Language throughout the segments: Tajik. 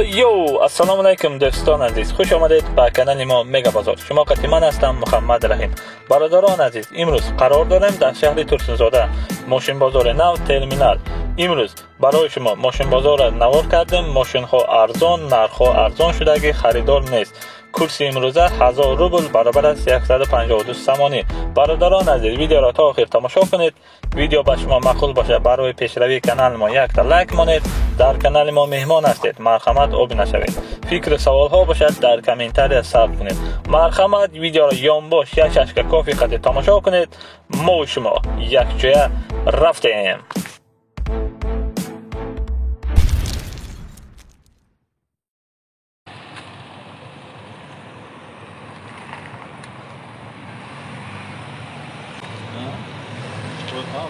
Йоу, ассалому алайкум дӯстон азиз, хуш омадед ба канали мо Мега Бозор. Шумо қати ман ҳастам Муҳаммад Раҳим. Бародарон азиз, имрӯз қарор дорем дар шаҳри Турсунзода, мошинбозори нав терминал. Имрӯз барои шумо мошинбозорро навор кардем. Мошинҳо арзон, нархҳо арзон шудаги, харидор нест. Курси имрӯза 1000 рубл баробар аст 152 сомонӣ. Бародарон азиз, видеоро то охир тамошо кунед. Видео ба шумо маъқул бошад, барои пешравии канали мо якта лайк монед. Дар канали мо меҳмон ҳастед, марҳамат обуна шавед. Фикру саволҳо бошад, дар комментария сабт кунед. Марҳамат видеоро ёнбош як чашка кофе қади тамошо кунед. Мо шумо якҷоя рафтем.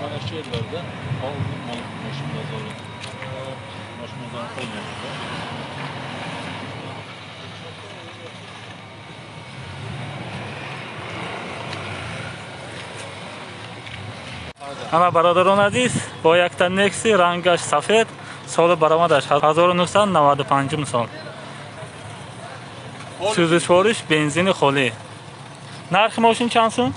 Mana shu yerlarda moshin bozori. Moshin bozori qo'yilgan. Ана бародарон азиз, бо якта Nexi рангаш сафед, соли баромадаш 1995 сол. Сӯзишвориш бензини холӣ. Нархи мошин чанд сум?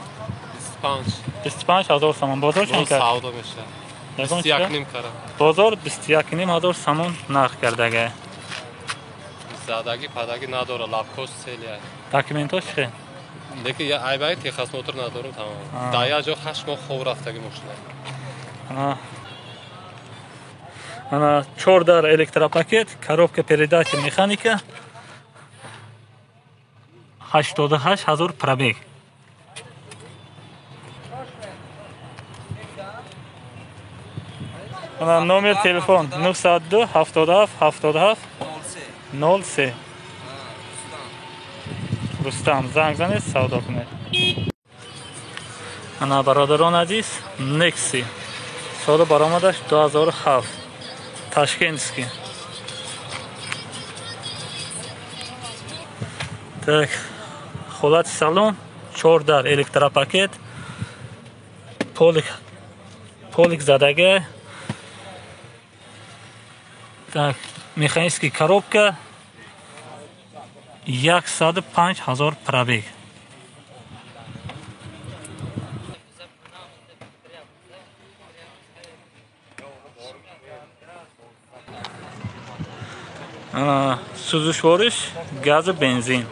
25. 25 ҳазор сомон. Бозор чанд кард? Савдо мешавад. 21,5 кара. Бозор 21,5 ҳазор сомон нарх кардага. Задаги падаги надора, лабкош селия. Документош чӣ? Лекин я айбаги техосмотр надорам тамом. Дар як ҷо 8 моҳ хоб рафтаги мошина. Ана 4 дар электропакет, коробка передачи механика. 88 ҳазор пробег. Ана номер телефон 902 77 77 03. Рустам, занг занед, савдо кунед. Ана бародарон азиз, Nexi соли баромадаш 2007, Ташкентский. Так, ҳолати салон 4 дар электропакет, полик задага. Так, механический коробка, 105 ҳазор пробег. Ана сӯзишвориш газу бензин.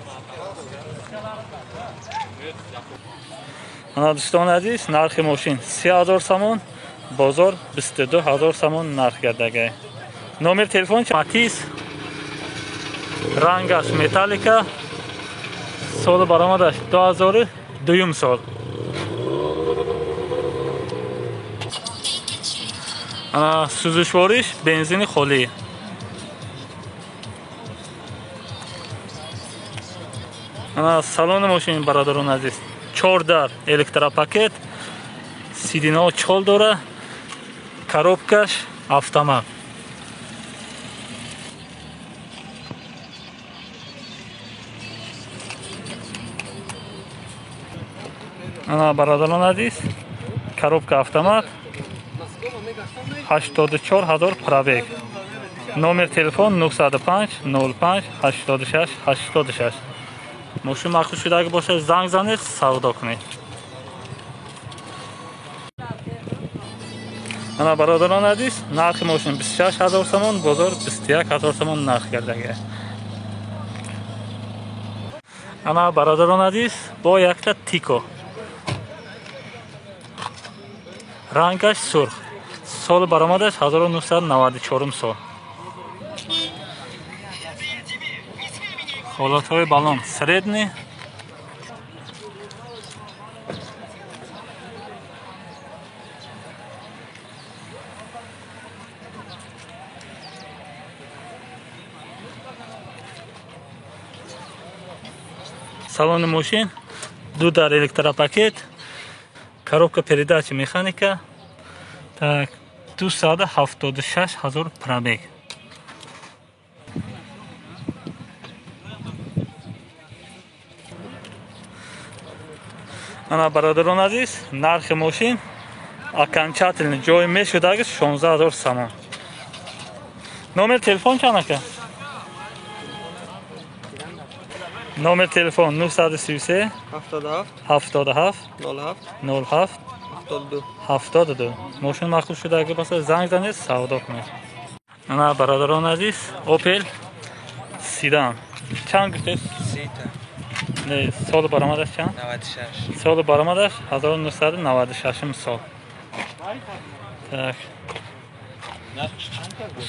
Ана дӯстони азиз, нархи мошин 30 ҳазор сомон, бозор 22 ҳазор сомон нарх кардага. Номер телефон Матиз, рангаш металлика, соли баромадаш 2002 сол. Ана сӯзишвориш бензини холӣ. Ана салони мошин бародарон азиз, 4 дар электропакет, сидинаҳо чол дора, коробкаш автомат. Ана бародарон азиз, коробка автомат, 84 ҳазор пробег. Номер телефон 905 05 86 86. Мошин маъқул шудаги бошад, занг занед, савдо кунед. Ана бародарон азиз, нархи мошин 26 ҳазор сомон, бозор 21 ҳазор сомон нарх кардага. Ана бародарон азиз, бо якта Тико. Рангаш сурх. Соли баромадаш 1994 сол. Ҳолатҳои балон средний. Салони мошин ду дар электропакет, коробка передачи механика. Так, 276 ҳазор пробег. Ана бародарон азиз, нархи мошин окончательно ҷой мешудаги 16 ҳазор сомон. Номер телефон чанд ака? Номер телефон 933 77 77 07 07 72 72. Мошин мақбул шуда боса занг занед, савдо кунед. Ана бародарон азиз, Opel Sedan. Чанд гуфтед? 30 та. Не, соли баромадаш чанд? 96. Соли баромадаш 1996 сол. Так.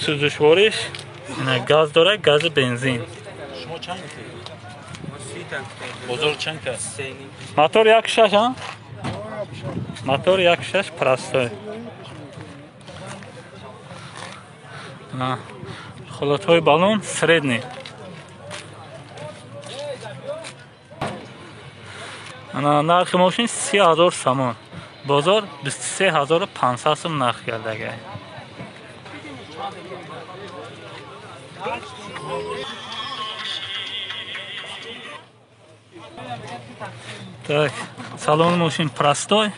Сӯзишвориш газ дорад, гази бензин. Шумо чанд гуфтед? Бозор чанд кас? Мотор 1.6, ҳа? Мотор 1.6 простой. На. Холатҳои баллон средний. Ана нархи мошин 30 000 сомон. Бозор 23 500 сом нарх кардагай. Так, салон мошин простой.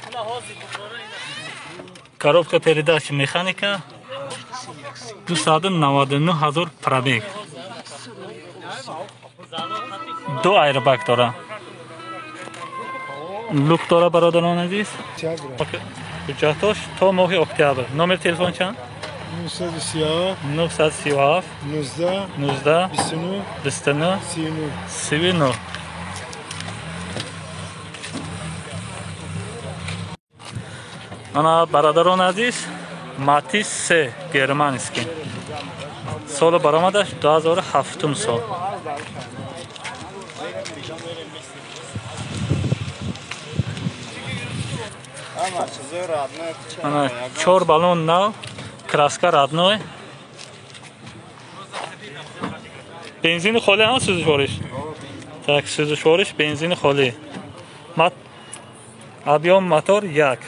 Коробка передач механика. 299 000 пробег. Ду айрбаг дора. Люк дора, бародарон азиз. Ҳуҷҷатош то моҳи октябр. Номер телефон чанд? 937 937 19 19 29 29 39. 39. Ана бародарон азиз, Матиз 3 германский. Соли баромадаш 2007 сол. Ана чор баллон нав, краска родной. Бензини холӣ ҳам сӯзишвориш. Так, сӯзишвориш бензини холӣ. Мат объем мотор 1.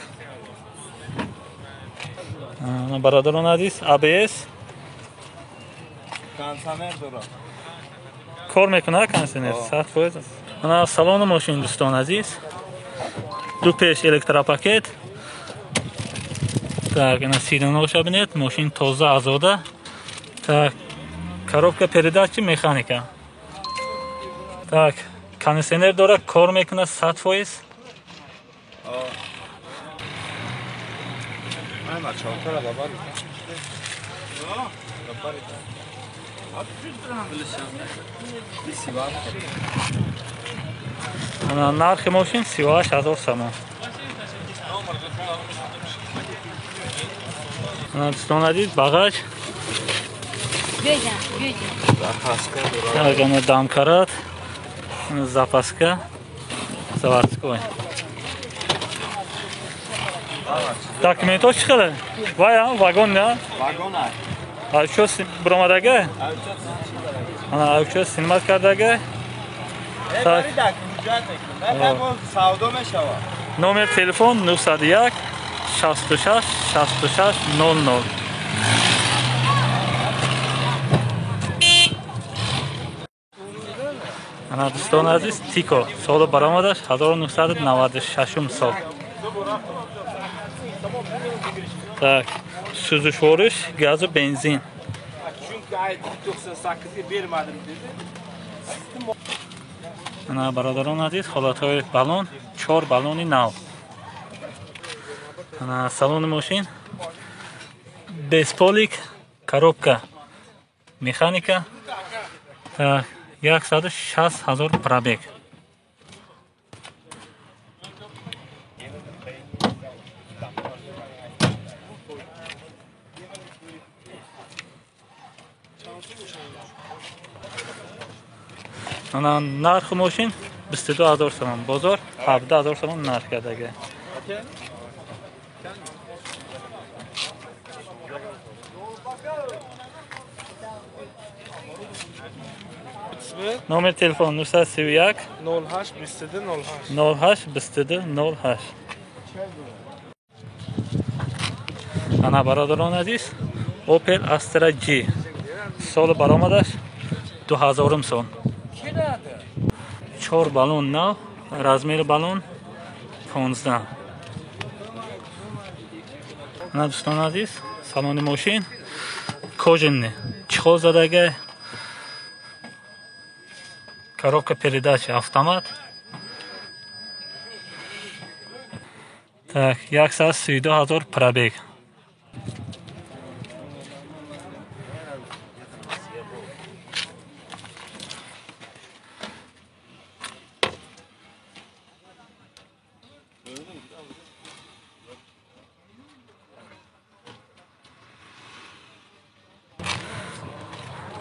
Ана бародарон азиз, ABS Кондиционер дорад. Кор мекунад кондиционер 100%. Ана салони мошин, дӯстон азиз. Ду пеш электропакет. Так, ана сиданоша бинед, мошин тоза азода. Так, коробка передачи механика. Так, кондиционер дорад, кор мекунад 100%. Ана чортара бабари. Бабари. Ана нархи мошин 38 000 сомон. Ана дӯстон азиз, багаж. Так, ана домкарат, ана запаска, заводской. Документҳо чӣ хеле? Вай, а, вагон не? Вагон ай. Авчо биромадага? Ана авчо снимать кардага? Так. Савдо мешавад. Номер телефон 901 66 66 00. Ана дӯстони азиз, Тико, соли баромадаш 1996 сол. Так, сӯзишвориш газу бензин. Чунки ай 98 бермадим dedi. Ана бародарон азиз, ҳолатҳои баллон, чор баллони нав. Ана салони мошин бесполик, коробка механика. Так, 160 000 пробег. Ана нархи мошин 22 000 сомон, бозор 17 000 сомон нарх кардага. Номер телефон 931 08 22 08. 08 22 08. Ана бародарон азиз, Opel Astra G. Соли баромадаш 2000 сол. Чор баллон нав, размери баллон 15. Ана дӯстони азиз, салони мошин кожаный, чехол задага, Коробка передачи автомат. Так, 132 000 пробег.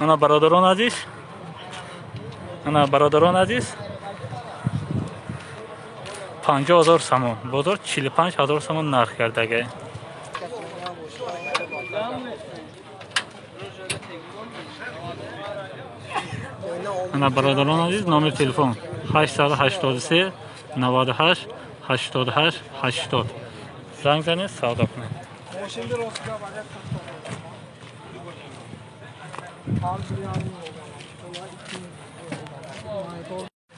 Ана бародарон азиз, ана бародарон азиз, 50 000 сомон, бозор 45 000 сомон нарх кардага. Ана бародарон азиз, номер телефон 883 98 88 80. Занг занед, савдо кунед.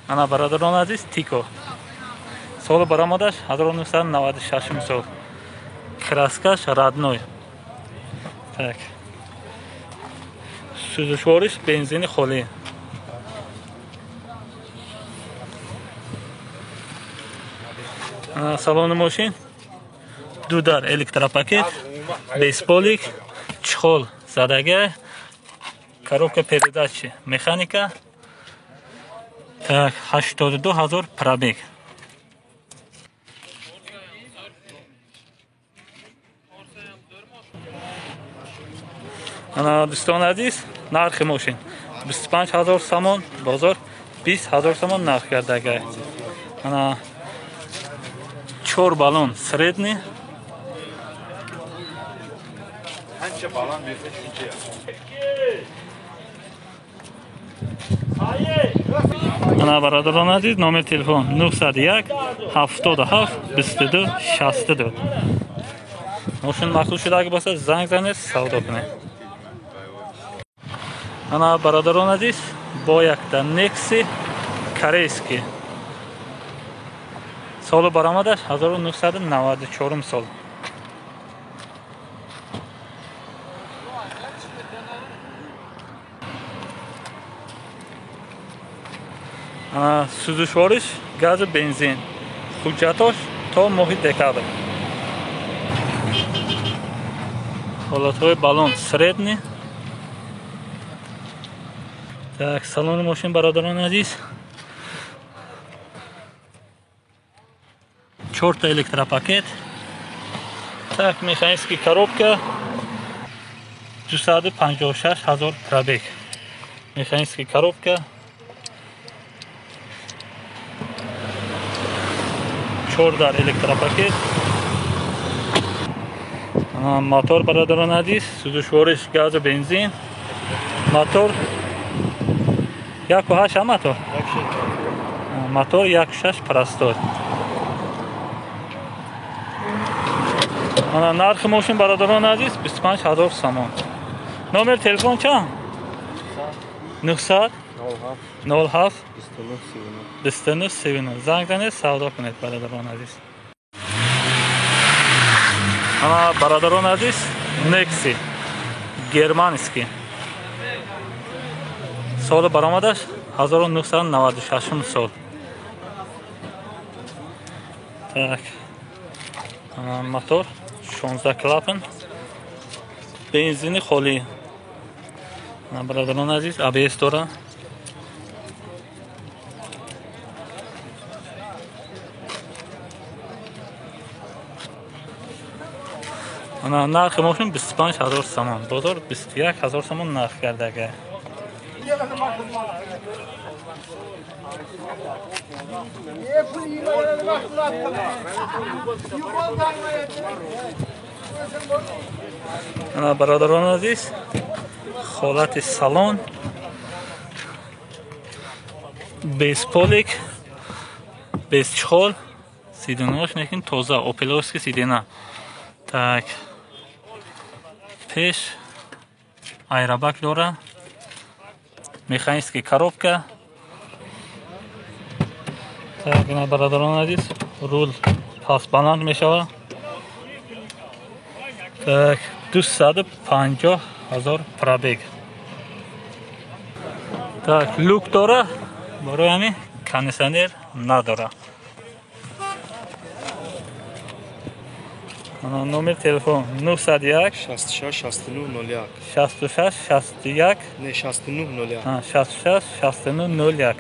Ана бародарон азиз, Тико. Соли баромадаш 1996 сол. Краскаш родной. Так. Сӯзишвориш бензини холӣ. Ана салони мошин ду дар электропакет, бейсболик, чехол задага, коробка передачи, механика. Так, 82 000 пробег. Ана дӯстони азиз, нархи мошин 25 000 сомон, бозор 20 000 сомон нарх кардага. Ана 4 баллон средний. Qancha баллон bersa shuncha yaxshi. Ана бародарон азиз, номер телефон 901 77 22 62. Мошин мақбул шудаги bo'lsa занг занед, savdo кунед. Ана бародарон азиз, бо якта Nexi корейский. Соли баромадаш 1994 сол. Ана сӯзишвориш газу бензин. Ҳуҷҷатош то моҳи декабр. Ҳолатҳои баллон средний. Так, салони мошин бародарон азиз. 4 та электропакет. Так, механический коробка. 256 000 пробег. Механический коробка. 4 дар электропакет. Мотор бародарон азиз, сӯзишвориш газу бензин. Мотор 1.8 мотор. Мотор 1.6 простой. Ана нархи мошин бародарон азиз 25 000 сомон. Номер телефон чанд? 900 07 29 39. Занг занед, савдо кунед бародарон азиз. Ана бародарон азиз, Nexi германский. Соли баромадаш 1996 сол. Так. Мотор 16 клапан. Бензини холӣ. Бародарон азиз, ABS дора. Ана нархи мошин 25 000 сомон. Бозор 21 000 сомон нарх кардага. Ана бародарон азиз, ҳолати салон без полик, без чехол, сиденош лекин тоза, опеловский сидена. Так, пеш айрабак дора, механический коробка. Так, ина бародарон азиз, рул пас баланд мешава. Так, 250 000 пробег. Так, люк дора, Барои ҳамин кондитсионер надорад. Номер телефон 901 66 69 01 66 61 не 69 01 66 69 01.